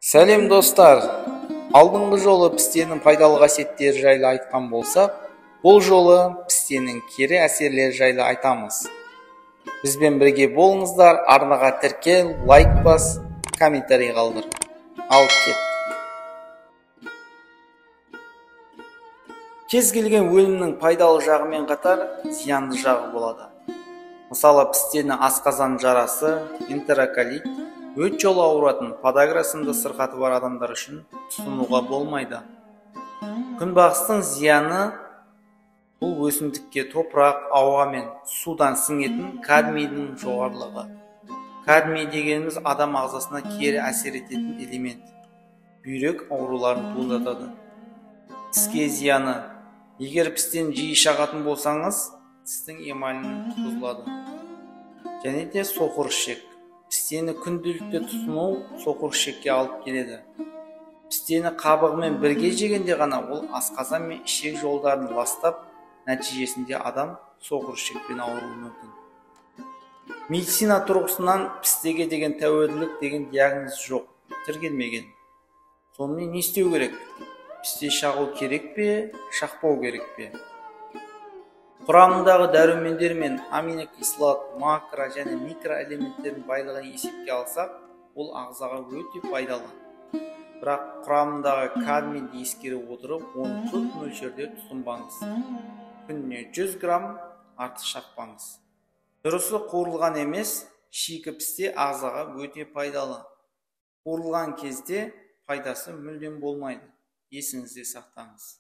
Сәлем достар! Алдыңғы жолы пістенің пайдалы қасиеттері жайлы айтқан болсақ, бұл жолы пістенің кері әсерлері жайлы айтамыз. Бізбен бірге болыңыздар, арнаға тіркел, лайк бас, комментарий қалдыр. Ал кет. Кез келген өнімнің пайдалы жағымен қатар зиянды жағы болады. Мысалы, пістені асқазан жарасы, энтероколит, өт жолы ауыратын, подагра сынды сырқаты бар адамдар үшін тұтынуға болмайды. Күнбағыстың зияны бұл өсімдікке топырақ, ауа мен судан сіңетін кадмийдің жоғарылығы. Кадмий дегеніміз адам ағзасына кері әсер ететін элемент. Бүйрек ауруларын туындатады. Тіске зияны. Егер пістені жиі шағатын болсаңыз, тістің эмалінің бұзылады. Және де соқыр ішек. Пістені күнделікті тұтыну соқыр ішекке алып келеді. Пістені қабығымен бірге жегенде ғана ол асқазан мен ішек жолдарын ластап, нәтижесінде адам соқыр ішекпен ауыруы мүмкін. Медицина тұрғысынан пістеге деген тәуелділік деген диагноз жоқ, тіркелмеген. Сонымен не істеу керек? Пісте шағу керек пе, шақпау керек пе? Құрамындағы дәрумендер мен аминокислот, макро және микроэлементтердің байлығын есепке алсақ, ол ағзаға өте пайдалы. Бірақ құрамындағы кадмийді ескере отырып, оны көп мөлшерде тұтынбаңыз. Күніне 100 грамм артық шақпаңыз. Дұрысы қуырылған емес, шикі пісте ағзаға өте пайдалы. Қуырылған кезде пайдасы мүлдем болмайды. Есіңізде сақтаңыз.